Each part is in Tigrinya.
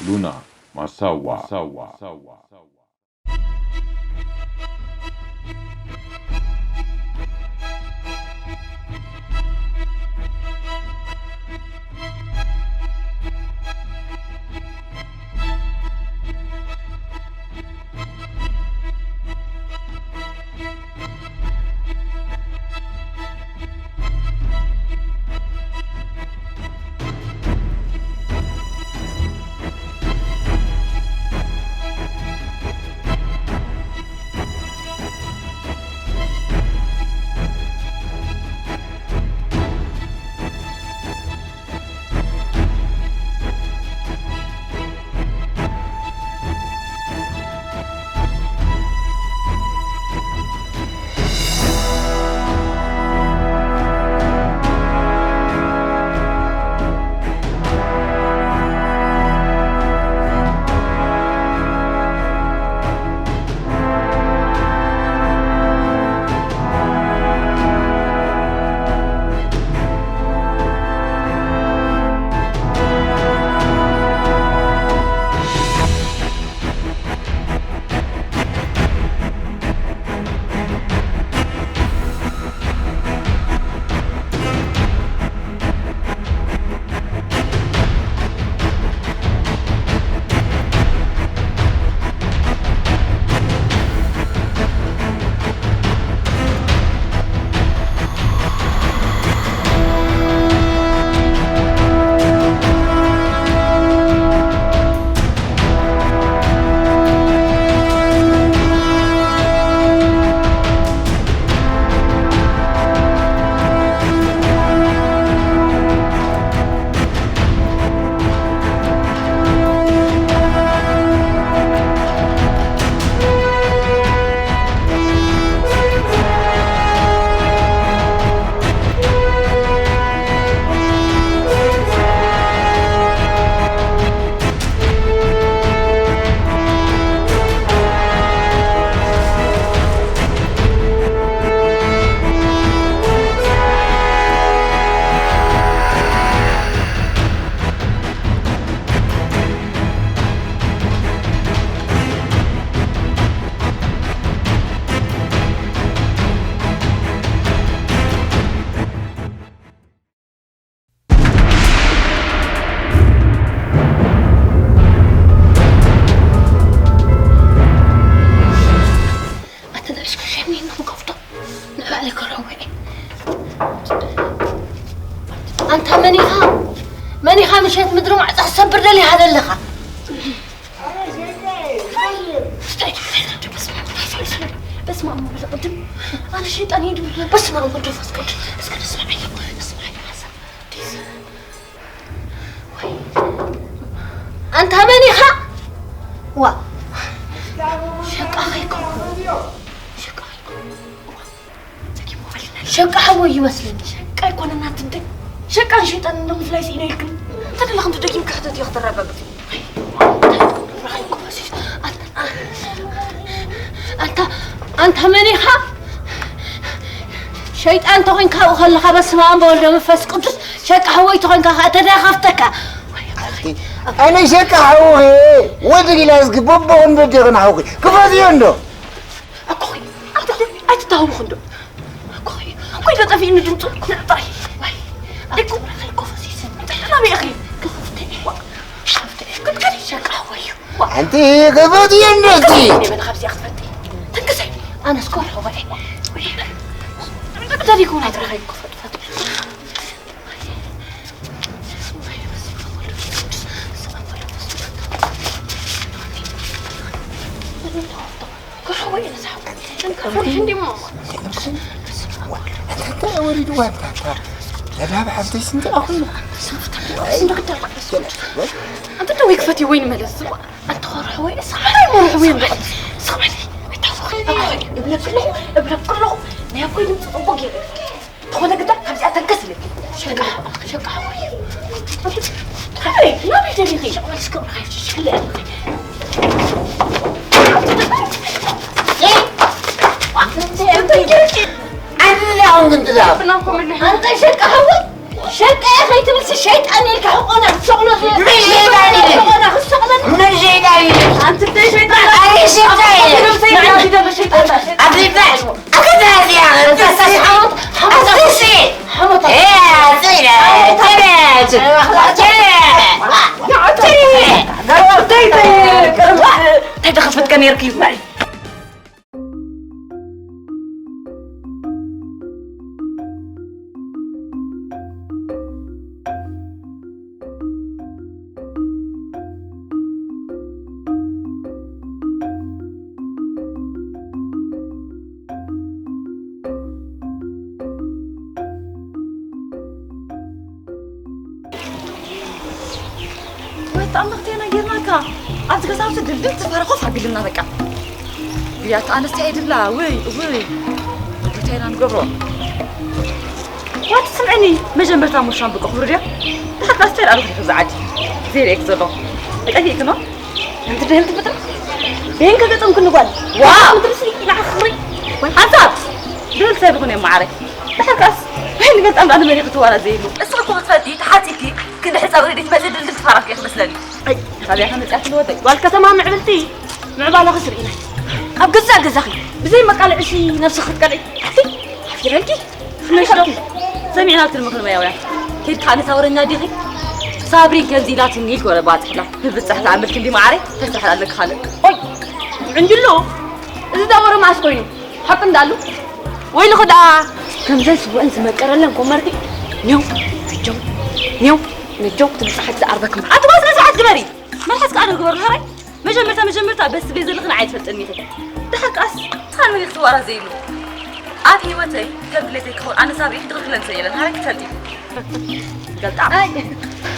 ሉና ማሳዋ። ኣቲ ንእሽኮ ሸኒ ንኽከፍቶ ንባዕለይ ከርዕዎ እየ። ኣንታ መን ኢኻ? መን ኢኻ ምሸት ምድሪ ማዕጾ ክሰብር ደሊኻ ዘለኻ? በስመ ኣብ ወወልድ ወመንፈስ ቅዱስ። ኣነ ሸይጣን እዩ ድብል። በስመ ኣብ ወወልድ ወመንፈስ ቅዱስ። እስከ ንስማዕ እዩ። ንስማዕ እዩ ሓሳብ። ኣንታ መን ኢኻ? ዋ። ሸቃ ከይኮንኩ። ሸቃ ከይኮንኩ። ዋ። ጸጊሙ በልና። ሸቃ ሓወይ ይመስለኒ። ሸቃ ኣይኮነን ኣትንተይ። ሸቃን ሸይጣን እንዶ ምፍላይ ስኢነ ኢልክን። እንተ ደለኽን ትደጊም ክሕተት እዮ ክትረጋግጽ። ኣንታ፣ ኣንታ መን ኢኻ? ሸይጣን ተኾይንካ ኣብኡ ከለኻ በስመ ኣብ ወወልድ ወመንፈስ ቅዱስ፣ ሸቃ ሓወይ ተኾይንካ ከኣ ተደኻፍተካ። ኣንቲ፣ ኣነ ሸቃ ሓውኺ፣ ወዲ ጊላስኪ፣ በቦኹም በዴኽን ሓውኺ፣ ክፈትዮ እንዶ። ኣኮኺ፣ ኣኮኺ፣ ኣይትተሃወኺ እንዶ። ኣኮኺ፣ ኣኮይ ተጠፊእኒ ድምፁ፣ ንዕጣይ። ዋይ፣ ኣኮ፣ ኣኮ ፈሲስን። እንታይ ናበይ ኢኺ? ክኸፍተ እየ። ክኸፍተ እየ። ክትከዲ ሸቃ ሓወይ እዩ። ኣንቲ ክፈትዮ እንዶ እስኪ። እኔ በል ካብዚኣ ክትፈቲ። ትንክሰይ። ኣነስ ኮር ሓወይ። ወይ፣ እንታይ ይኮን? ኣድራኸይ ክፈት፣ ፈት። እንታይ ወሪድዋ? እንታታ ለባብ ሓፍተይ ስንት ኣኹን? ኣንተ ደው ይክፈት ወይ ንመለስ ዝዋ። ኣንተ ኸርሑ ወይ ስኻሪ መርሑ ወይ ስኻሪ። እብለክሎ እብለክሎ ናይ ኣኮይ ድምፂ ፅቡቅ ገይሩ። ተኾነ ግዳ ካብዚኣ ተንከስ ኢለ። ሸቃ፣ ሸቃ ሓወይ። ሓወይ፣ ናበይ ደሊኺ? ሸቃ፣ እስከ ብርሃይ ሽሽክለ። ኣነ ኣሁን كنت ذهب. أنت شك هوي؟ شك يا أخي، تمس الشيطان يلك حقنا، شغله زي من شيطان يلك؟ حقنا، شغله. من شيطان يلك؟ أنت بدي شيطان. أي شيطان يلك؟ شيطان، شيطان، شيطان. أبي بعد. أكيد هذه يا أخي. بس حمد، حمد. أساسي. حمد. إيه، أساسي. تبعت. تبعت. تبعت. تبعت. تبعت. تبعت. ወይ ተኣምርቴና ጌርናካ። ኣብዚ ገዛ ኣብዚ ድልድል ዝፈረ ኮፍ ኣቢልና በቃ። ግያት ኣነስታይ ድላ፣ ውይ፣ ውይ። እንታይ ኢና ንገብሮ? ዋት ስምዕኒ፣ መጀመርታ ሙሻን ብቆ ክብሩ ድያ? ድሓር ዳስታይ ኣሉ ክፍዛ ዓዲ። ዘይርእየክ ዘሎ። ጠፊእክ ነው? እንት ድህል ትፍጥር? ይህን ከገጠምኩ ንጓል። ዋው! ምድርሲ ንዓኽሪ። ሓንሳብ! ድህል ሰብ ይኹን እዮም መዓረይ። ድሓር ካስ፣ ወይ ንገልጣም ዳኣ ንመን ክትዋራ ዘይብሉ። እሱ እኮ ክትፈዲ ተሓቲኪ፣ ክንዲ ሕፃ ብሬዲት መጽእ ድልድል ትፋራክ እየ ክመስለኒ። ኣይ፣ ካበይ ከመጽኣት ንወደይ? ጓል ከተማ ምዕብልቲ፣ ምዕባለኺ ስርኢና። ኣብ ገዛእ ገዛኺ፣ ብዘይ መቃልዕሲ ነብስኺ ክትቀልዒ። ኣቲ፣ ሓፊረልኪ? ነሽዶ? ሰሚዕና ትልምኽ ንመያውያ። ኬድካ ኣነሳ ወረኛ ዲኺ? ሳብሪን ከምዚ ኢላትኒ ኢልክ ወረ ባጽሕላ። ብብጽሕ ተኣምር ክንዲ መዓረይ፣ ተስራሕ ኣለክ ካልእ። ኦይ፣ ዕንጅሎ፣ እዚ ዳ ወረ መዓስ ኮይኑ? ሓቂ እንዳሉ? ወይልኺ ደኣ ከምዘን ስወእን ዝመቀረለን ኮመርቲ ኔው ነጀው፣ ኔው ነጀው ትብል ጸሓት ዝዓርበክማ። ኣቲ ጓል ስነ ስርዓት ግበሪ። መልሓስ ከኣ ዶ ግበሩ ሕራይ? መጀመርታ መጀመርታ በስ ቤት ዘለኽን ኣይትፈልጥን ኢኺ። ደሓር ከኣስ ትኻን መን ክትዋራ ዘይብሉ። ኣብ ህይወተይ ከም ድሌተይ ክኸውን ኣነ ሳብሪን ድኽልክለን ሰብ የለን። ሕራይ ክትፈልጢ። ገልጣ። ኣይ፣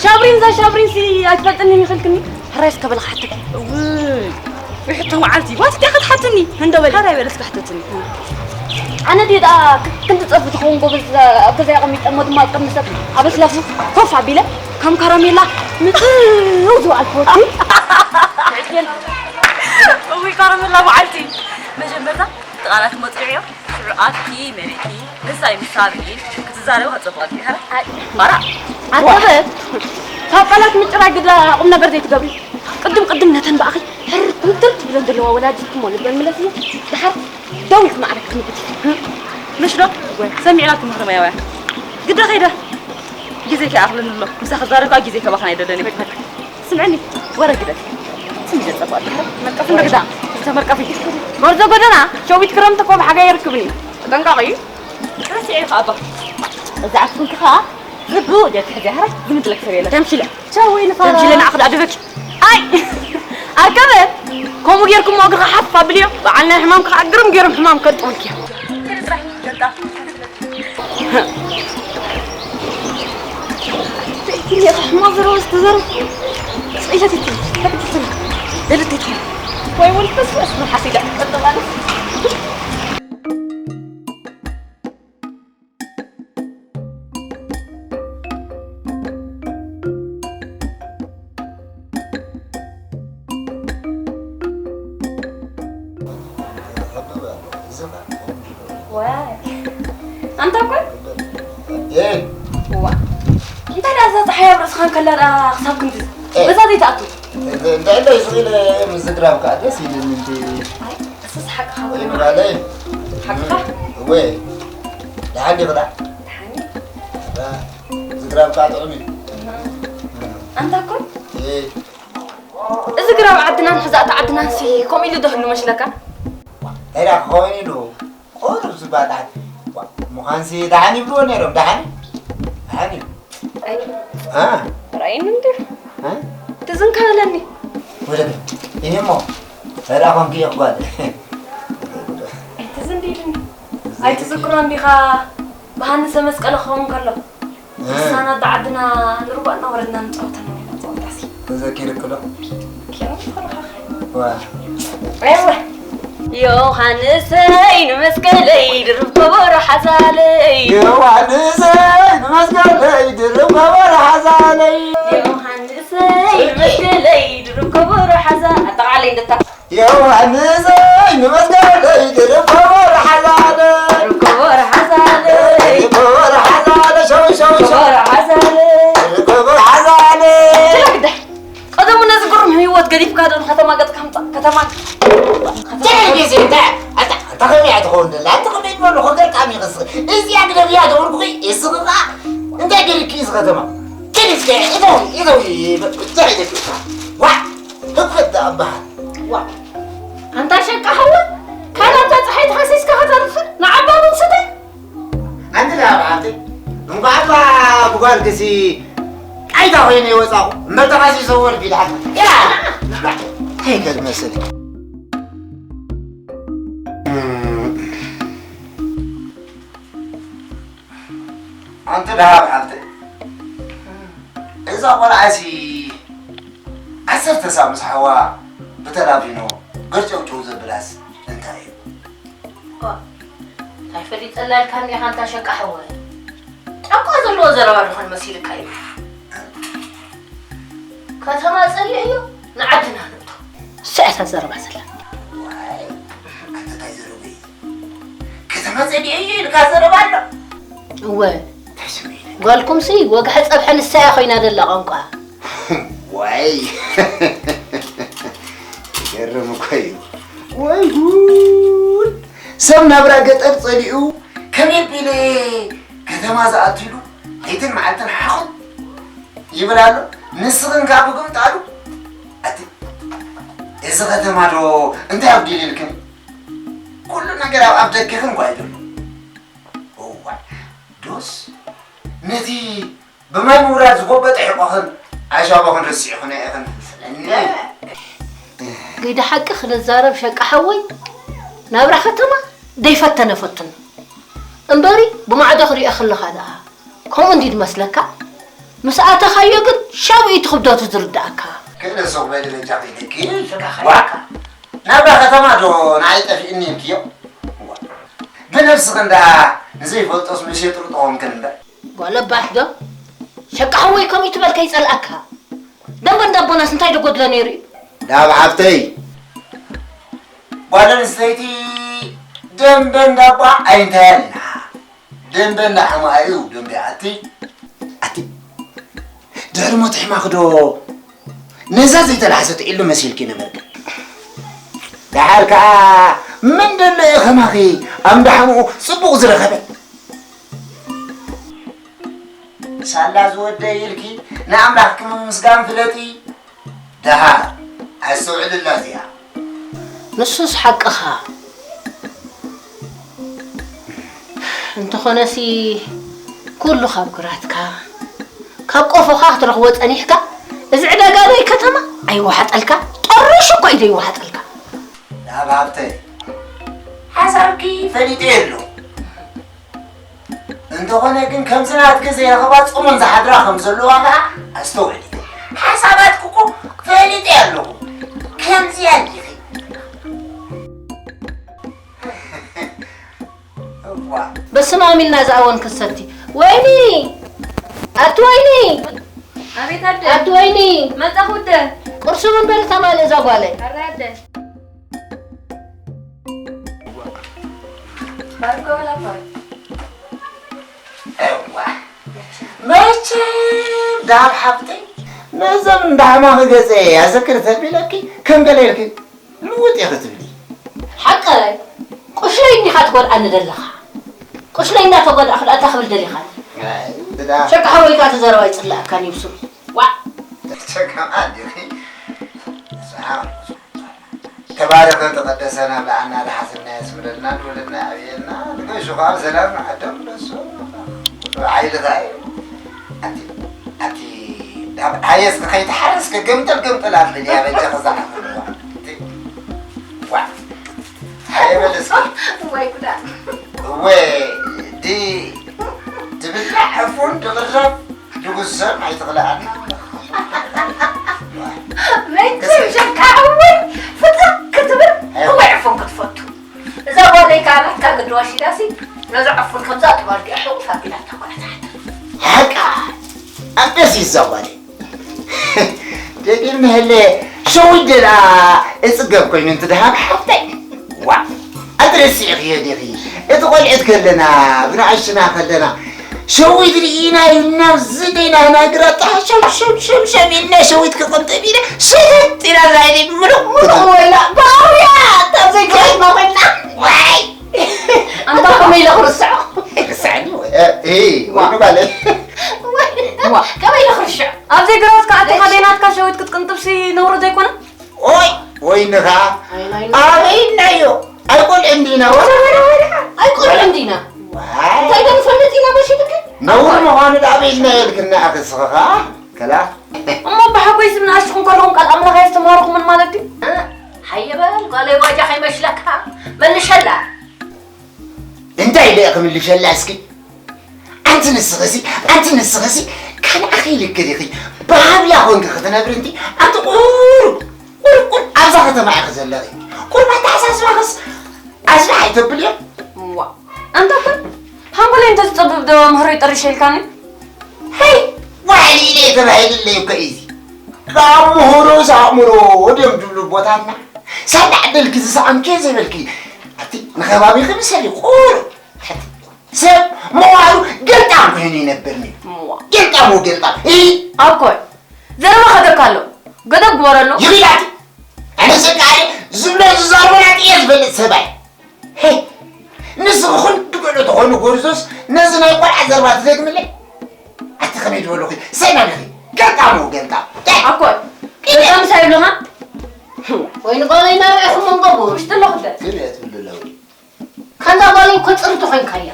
ሻብሪን ዛ ሻብሪን ሲ ኣይትፈልጥኒ ይኽልክኒ። ሕራይ እስከ በልኻ ሓተኪ። እውይ፣ ወይ ሕቶ መዓልቲ። ዋት ዲኻ ትሓትኒ? እንዶ በሊ። ሕራይ በል እስከ ሕተትኒ። ኣነ ድየ ደኣ ክ-፣ ክንዲ ጸርፊ ዝኸውን ጎበዝ ኣብ ገዛይ ኣቐሚጠ እሞ ድማ ኣብ ቅድሚ ሰብ ኣብ ኣስላሱ ኮፍ ኣቢለ ከም ካራሜላ ምጥው ዝበልኩ ወዲ። እውይ፣ ካራሜላ መዓልቲ። መጀመርታ እቲ ቃላት መጽውዕዮ ሽዑ ኣትኪ መሪሕኪ ንሳይ ምስ ሳብሪን ክትዛረቢ ከጸብቐልኪ። ሕራይ። ኣይ፣ ማራ። ኣንተበት ካብ ቃላት ምጭራይ ግዳ ቁም ነገር ዘይትገብሪ። ቅድም ቅድም ነተን ብኣኺ ሕር ኩምትር ትብለን ዘለዋ ወላዲትኪ እሞ ልበን ምለስዮ። ድሓር ደው ኢልኪ ማዕረ ክትምግቲ። ምሽ ዶ? ሰሚዕና ትምህሪ መያውያ። ግዳ ኸይደ። ግዜ ከይኣኽለኒ ኣሎ። ምሳኺ ክዛረብ ከኣ ግዜ ከባኽን ኣይደለኒ። ስምዕኒ፣ ወረ ግደፍ። ስሚ ዘጸብቕ ድሕሪ መልቀፊ ንግዳ። ተመልቀፊ። ጎርዞ ጎደና፣ ሸዊት ክረምቲ እኮ ብሓጋይ ይርክብኒ። ተጠንቀቒ። ረሲዐ ኢኻ ኣባ። እዛ ዓፍንኪ ኸኣ ዝብኡ ድያ ትሕዚ፣ ሕራይ ዝምጥለክ ሰብ የለን። ተምሽለ። ቻው ወይ ንፋራ። ተምሽለ ንዓኺ ደኣ ድበኪ። ኣይ! ኣርከበ! ከምኡ ጌርኩሞ እግርኻ ሓፍ ኣብልዮ። በዓል ናይ ሕማምካ ግርም ጌሮም ሕማም ከጥውልኪ። ከደ ጥራሕ ገልጣ። ሕማም ዘረባ ዝተዘረብ። ጽኢተት ይትል። ተብትል። ደልት ይትል። ወይ ወልፈስ ወስ ሓሲዳ። ቀጥታ። ዋይ። ኣንታ እኮ? ኤይ። ዋ። እንታይ ደኣ እዛ ጸሓይ ኣብ ርእስኻ እንከላ ደኣ ክሳብ ክንድዚ? ኤይ። በዛ ዘይትኣቱ? እንተ-፣ እንታይ ደኣ ስቕ ኢለ ምዝግራብ ከኣ ደስ ኢሉኒ እንዲ። ኣይ፣ እሱስ ሓቅኻ ወይ እኮ። ንባለይ። ሓቅኻ? ወይ። ደሓን ዲኺ ደኣ? ደሓን እየ። ዳ-፣ ዝግራብ ከኣ ጥዑም እዩ። ኣንታ እኮ? ኤይ። እዚ ግራብ ዓድናን ሕዛእቲ ዓድናንሲ ከምኡ ኢሉ ዶ ህሉ መስለካ? እንታይ ደኣ ክኸውን ኢሉ? ቁሩብ ዝበሃል ደሓን። ዋ፣ ምዃንሲ ደሓን ይብልዎ ነይሮም፣ ደሓን እዩ። ደሓን እዩ። ኣይ፣ አ። ራእይኒ እንድዩ። አ? ትዝንካ በለኒ። ወደ ግን፣ እኔ እሞ፣ እንታይ ደኣ ኾንኪ እየ ጓል። ኣይትዝን ዲልኒ። ኣይትዝክሮን ዲኻ? ብሃንሰ መስቀለ ክኸውን ከሎ። እ። ንሳና ኣደ ዓድና ንርዋእ እናወረድና ንጻወተሉ ነይርና ጸወታሲ። ተዘኪርኪ ዶ? ኪኖ ትኾንኻ። ዋ። ኤወ። ዮሃንሰይ ንመስቀለይ ድርብ ከበሮ ሓዛለይ። ዮሃንሰይ ንመስቀለይ ድርብ ከበሮ ሓዛለይ። ዮሃንሰይ ንመስቀለይ ድርብ ከበሮ ሓዛ-፣ ኣጠቓዓለይ እንደታ። ዮሃንሰይ ንመስቀለይ ድርብ ከበሮ ሓዛለይ። ድርብ ከበሮ ሓዛለይ። ከተማ ገጽካ ምጻእ፣ ከተማ። እንታይ ግዜ እንታይ ኣታ ኣታ ከመይ እያ ትኸውን ደላ ኣታ ከመይ ዝበሉ ከገልጣም ይኸስ እዚኣ ግደብያ ደብርኩኺ እስኺ ኸዓ እንታይ ገይርኪ እዚ ከተማ ትንሽ ኢተው ኢተው እንታይ ኢለኪ ዋ ህፍት ኣባሃል ዋ ኣንታ ሸቃ ሓወ፣ ካላታ ፀሓይ ተኸሲስካ ከተርፍ ንዓባቡ ስተ ኣንቲ ደኣ በዓልቲ እንኳዕ እባ ብጓልክሲ ቃይታ ኮይነ ይወፃኹ እምበር ተኻሲሰ ወርፊ ደሓን እንታይ ከድመስል ኣንቲ ደሃብ ሓብቲ እዛ ቆልዓሲ ዓሰርተ ሳብ ምስ ሓዋ ብተላፊኖ ገርጨውጨው ዘብላስ እንታይ እዩ እንታይ ፈሊጠላ ኢልካ እንዲኻ ኣንታ ሸቃ ሓወ? ጫቋ ዘለዎ ዘረባ ዝኾን መሲልካ እዩ። ከተማ ጸሊእዮ ንዓድና ንእቶ። እሳ እያ እታ ዘረባ ዘላ። ዋይ ኣንተ እንታይ ዘረባ እዩ ከተማ ጸሊእዮ ኢልካ ዘረባ ኣሎ እወ እንታይ ስምዒት ጓልኩምሲ ወግሐ ጸብሐ ንሳ እያ ኮይና ዘላ ቋንቋ። ዋይ ይገርም እኮ እዩ ወይ ጉድ ሰብ ናብራ ገጠር ጸሊኡ ከመይ ኣቢለ ከተማ ዝኣትሉ ለይትን መዓልትን ሓኹት ይብል ኣሎ ንስኽን ካብ ግምጣሉ ኣቲ እዚ ከተማ ዶ እንታይ ኣብዲልልክን ኩሉ ነገር ኣብ ኣፍ ደገኽን ኳ ይደሎ እዋ ዶስ ነቲ ብማይ ምውራድ ዝጎበጠ ሕቆኽን ኣሻቦኽን ርሲዕኽን ኢኽን ስለኒ ግደ ሓቂ ክንዛረብ ሸቃ ሓወይ ናብራ ከተማ ደይፈተነ ፈትኑ እምበሪ ብማዕዶ ክሪኦ ከለኻ ደኣ ከምኡ እንዲ ዝመስለካ ምስ ኣተኻዮ ግን ሻብኡ እቲ ክብደቱ ዝርድኣካ ክእለ ሱቕ በሊ በጃ ከይደኪ ሸቃ ዋ ሓወይ ናብራ ከተማ ዶ ንዓይ ጠፊእኒ ኢልክዮ ብነብስኽን ደኣ ንዘይፈልጦስ መሸጥሩ ጠቖምክን እምበር ጓለባሽ ዶ ሸቃ ሓወይ ከምኡ ትበል ከይጸልኣካ ደንበ እንዳቦናስ እንታይ ደጎድለ ነይሩ እዩ ናብ ሓፍተይ ጓል ኣንስተይቲ ደንበ እንዳቦ ኣይንታያልና ደንበ እንዳሕማቕ እዩ ደንበ ኣቲ ኣቲ ድሕሪ ሞት ሕማኽ ዶ ነዛ ዘይተላሕሰት ዒሉ መሲልኪ ነበርኪ ደሓር ከዓ መን ደሎ እዩ ከማኺ ኣብ እንዳሕምኡ ፅቡቕ ዝረኸበ ሳላ ዝወደይ ኢልኪ ንኣምላኽኪ ምምስጋን ፍለጢ ደሃ ኣስተውዕልላ እዚኣ ንሱስ ሓቅኻ እንተኾነሲ ኩሉ ካብ ግራትካ ካብ ቆፎኻ ክትረኽቦ ጸኒሕካ እዚ ዕዳጋ ናይ ከተማ ኣይወሓጠልካ ጠርሹ እኳ እዩ ዘይወሓጠልካ ናብ ሃብተይ ሓሳብኪ ፈሊጠ የሎ እንተኾነ ግን ከምዚ ናትኪ ዘይረኸባ ጾመን ዝሓድራ ከም ዘለዋ ከዓ ኣስተውዕሊ። ሓሳባትኪ እኮ ፈሊጠ ኣለኹ። ከምዚኣ እንዲኺ። እዋ። በስመ ኣብ ኢልና ዝኣወን ክሰቲ። ወይኒ! ኣቲ ወይኒ! ኣቤት ኣደ። ኣቲ ወይኒ! መጣኹ ኣደ። ቁርሲ እውን በሊ ተማልእ እዛ ጓለይ። ኣረ ኣደ። መቸም ዳር ሓብተይ ነዞም እንዳሕማኺ ገፀ ኣዘክር ተቢለኪ ከም ገለ ኢልኪ ልውጥ ኢኺ ትብሊ ሓቀይ ቁሽለይ እንዲኻ ትጎድኣኒ ዘለኻ ቁሽለይ እንዳተጎዳእኹ ደኣ እንታይ ክብል ደሊኻ ሸቃ ሓወይ ከዓ ተዘረባ ይፅላእካን ይብሱ ዋዕ ሸቃ ኣዲኺ ተባረኸ ተቐደሰ ናብ ለዓልና ለሓሰብና የስምረልና ንወለድና ኣብየና ንገሹ ከዓ ብሰላም ንዓዶም ደሱ ዓይልኻ እዩ ኣቲ ኣቲ ናብ ሓየስ ንኸይትሓርስ ከገምጠል ገምጠል ኣብል እያ በጃ ከዛሓፍልዋ ዋ ሓየ በል እስኪ ወይ ጉዳ እወ ዲ ትብላዕ ዕፉን ድቕረብ ድጉሰም ኣይትኽልኣና መቸም ሸቃ እውን ፍጥር ክትብል እወ ዕፉን ክትፈቱ እዛ ጓለይ ከዓ ናትካ ግዲ ዋሺዳሲ ነዚ ዕፉን ከምዛ ጥባር ዲኣ ሕቑፍ ኣቢላ ተኮረታሕታ ሓቃ ኣንበስ ይዛጓለ ደቂም ንህለ ሸዊት ደላ እጽገብ ኮይኑ እንት ደሃብ ሓፍተይ ዋ ኣትረሲዕኽዮ ዲኺ እቲ ቆልዕት ከለና ብንኣሽና ከለና ሸዊት ርኢና ኢልና ኣብዚ ደይና ናይ ግራ ጣሕ ሸም ሸም ሸም ሸም ኢልና ሸዊት ክቕንጥብ ኢለ ሽትት ኢላ ዛይዲ ምሉቕ ምሉቕ ወይላ ባውያ እታ ዘይገባትና ኮይና። ዋይ! ኣንታ ከመይ ኢለ ክርስዖ? ርሳኒ ወይ? እ፣ እ፣ ዋ። ወይኑ ባለ። ዋ። ከመይ ኢለ ክርስዖ? ኣብ ዘይግራት ከኣ ኣቲኻ ደይናትካ ሸዊት ክትቅንጥብሲ ነውሪ ዘይኮነ? ኦይ፣ ወይንኻ ኣይናይ ኣበይናዮ? ኣይቆልዕን ዲና፣ ወላ፣ ወላ፣ ወላ። ኣይቆልዕን ዲና። ዋይ። እንታይ ዶ ንፈልጥ ኢና መሽትክ? ነውር ምዃኑ ዶ ኣበይናዮ ኢልክና ኣኽስኻ? ከላ። እሞ ብሓጎይ ስም ንኣሽኹም ከለኹም ቃል ኣምላኽ ኣየስተምሃርኩምን ማለት ድዩ? እ፣ ሃየ በል፣ ጓለይ ዋጃ ከይመስለካ። መልሸላ። እንታይ ኢለ ክምልሸላ እስኪ? ኣንቲ ንስኽሲ፣ ኣንቲ ንስኽሲ፣ ካልኣ ከይልክልኺ፣ ብሃብላ ኮንኪ ክትነብሪ እንቲ፣ ኣንቲ ቁሩብ፣ ቁሩብ፣ ቁሩብ ኣብዛ ከተማ ኢኺ ዘለኺ። ቁሩብ ኣተሓሳስባኽስ ኣስፍሕ ኣይተብልዮ? እዋ፣ ኣንታ እኮ፣ ሃንጎለይ እንተዝጸብብ ዶ ምህሮይ ጠሪሸ ኢልካኒ? ሄይ፣ ዋዕሊ ኢለ ተባሂልለይ እኮ እዩ። ካብ ምሁሩስ ኣእምሮ ድዮም ዝብሉ ቦታና። ሳላ ዕድልኪ ዝሰኣንኪ ዘይበልኪ። ኣቲ ንኸባቢኺ ምሰሊ ቁሩብ። ሰብ መዋሉ ገልጣም ኮይኑ ይነብር ነይሩ። እዋ። ገልጣም ወገልጣም። እ? ኣኮይ፣ ዘረባ ከገካ ኣሎ። ገደብ ግበረሉ። ይብላቲ። ኣነ ስቃይ ዝብሎ ዝዛርቦ ናጥየ ዝፈልጥ ሰብኣይ። ሄ፣ ንስኺ ክንዲ ገለ ተኾኑ ጎርዞስ ነዚ ናይ ቆልዓ ዘረባ ትደግምለይ? ኣቲ ከመይ ዝበሉኺ? ሰናቢኺ። ገልጣም ወገልጣም። ኣኮይ፣ ገልጣም ሳይብሉኻ? ወይ ንቆለይ ናብዕኹም መንጎ ውሽጢ ኣለኹ እንደ። ግን እያ ትብሉ ኣለዉ። ከምዛ ጓለይ እኮ ጽርቲ ኮይንካያ።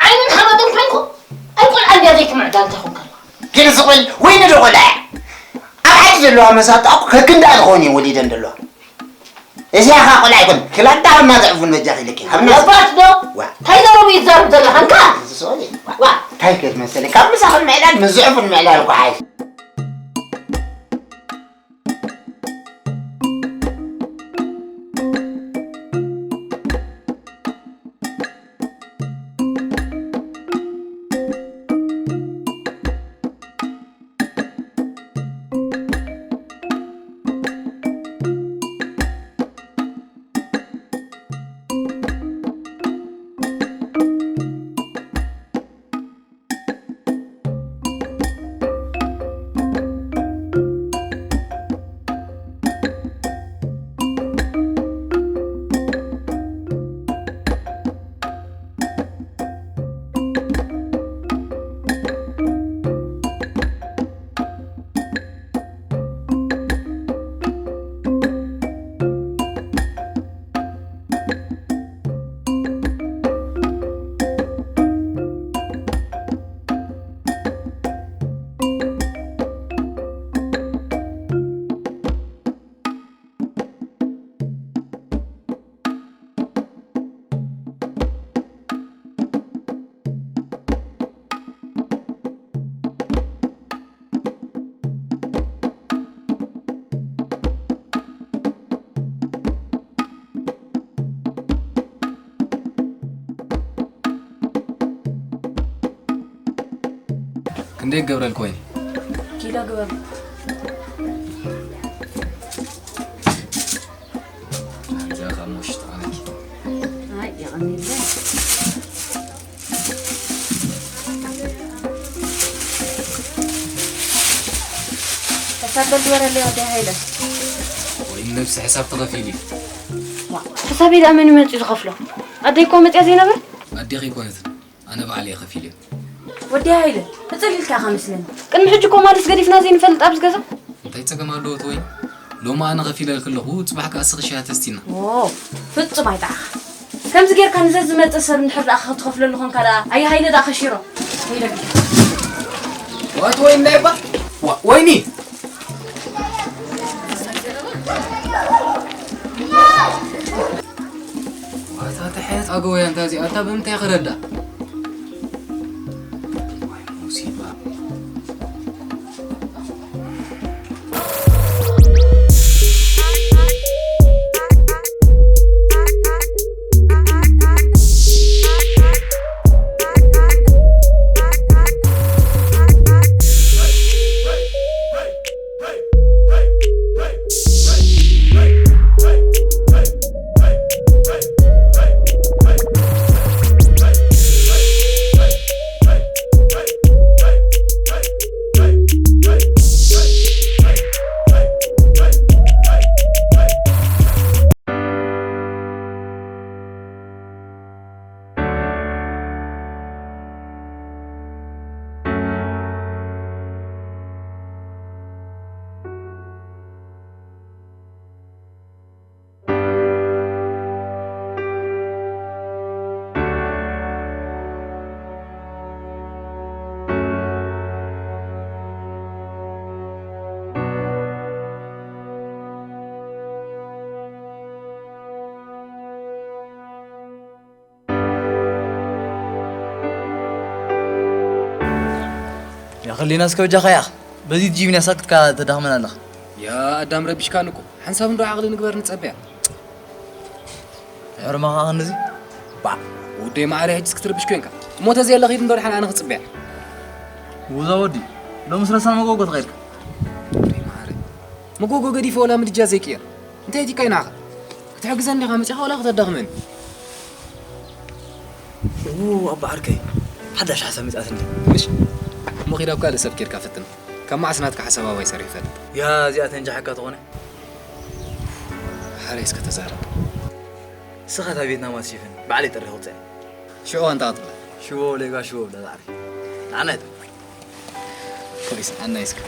ዓይንን ሓመድን ኮይንኩ፣ ኣይቆልዓ እንድያ ዘይትምዕዳ እንታይ ኮንካ ኣለኻ? ግን እዚ ቆል ወይኒ ዶ ቆልዓ እያ? ኣብ ዓዲ ዘለዋ መሳጣ እኮ ከክንዳ ዝኾን እዩ ወሊደን ዘለዋ። እዚኣ ኸዓ ቆልዓ ኣይኮን፣ ክላዳ ኣብ ማዘዕፉን መጃ ኺልኪ። ኣብ ናስ ነባት ዶ? ዋ። እንታይ ዘረቡ ይዛረብ ዘለኻ እንካ? እዚ ሰው ዋ። እንታይ ከት መሰለ? ካብ ምሳኽን ምዕላል፣ ምዝዕፉን ምዕላል እኮ ሓይሽ። ክንደይ ክገብረልኪ ወይኒ? ኪሎ ግበር። እዛ ካብ ውሽጢ ኣለኪ። ኣይ፣ የቐንየለይ። ሕሳብ በል ግበረለይ ወዲ ሃይለ። ወይ ነብሲ ሕሳብ ተኸፊሉ እዩ። ዋ፣ ሕሳበይ ደኣ መን እዩ መፂኡ ዝኸፍሎ? ኣደይ እኮ መፂኣ ዘይነበር? ኣዴኺ ኣይኮነትን፣ ኣነ ባዕለይ እየ ከፊለዮ። ወዲ ሃይለ፣ ሕፅር ኢልካ ኢኻ መስለኒ። ቅድሚ ሕጂ እኮ ማልስ ገዲፍና ዘይንፈልጥ ኣብዚ ገዛ። እንታይ ጸገም ኣለዎ እቲ ወይኒ? ሎሚ ኣነ ከፊለልኪ ኣለኹ፣ ጽባሕ ከኣ እስኺ ሻሂ ተስቲና። ኦ፣ ፍጹም ኣይጠዓኻ። ከምዚ ጌርካ ንዘዝመጽእ ሰብ እንድሕር ደኣ ክትኸፍለሉ ኾንካ ደኣ፣ ኣየ ሃይለ ደኣ ከሺሮ። ከይደ ቢልካ። ዋት ወይኒ እንታይ እባ? ዋ-፣ ወይኒ! ዋታ እንታይ ዓይነት ኣገወያ እንታ እዚኣ? ኣታ ብምንታይ ክረዳ? ዋይ ሙሲባ። ያኸሊና እስከ በጃኻ ያኽ በዚ ጂም ያሳቅጥካ ተዳኽመና ኣለኻ። ያ ኣዳም ረቢሽካን እኮ። ሓንሳብ እንዶ ዓቕሊ ንግበር ንጸበያ። ሕርማኻ ክንዚ ባዕ። ወደይ ማዕረ ሕጅስ ክትርብሽ ኮንካ። እሞ ተዘየለ ኺድ እንዶ ደሓን ኣነ ክጽበያ። ውዛ ወዲ ሎም ስለሳ መጎጎ ተኸይድካ። ወደይ ማዕረ መጎጎ ገዲፈ ወላ ምድጃ ዘይቅየር። እንታይ ቲካ ይናኻ ክትሕግዘኒ ዲኻ መጺኻ ወላ ክተዳኽመኒ? ው ኣባ ዓርከይ ሓዳሽ ሓሳብ መጽኣትኒ። ምሽ እሞ ኺዳ እኳ ሰብ ኬድካ ፈትን። ካብ መዓስ ናትካ ሓሳብ ኣባይ ሰሪሑ ይፈልጥ? ያ እዚኣ ተንጃሓካ ተኾነ። ሓረይ እስከ ተዛረብ። ስኻ እታ ቬትናማ ትሽፍን ባዕለይ ጥሪ ክውፅእ። ሽዑ ኣንታ ክትብላ። ሽቦ ሌጋ ሽቦ ብላ ዛዕሪ። ንዓና ይጥሪ። ኮይስ ኣና ይስከ።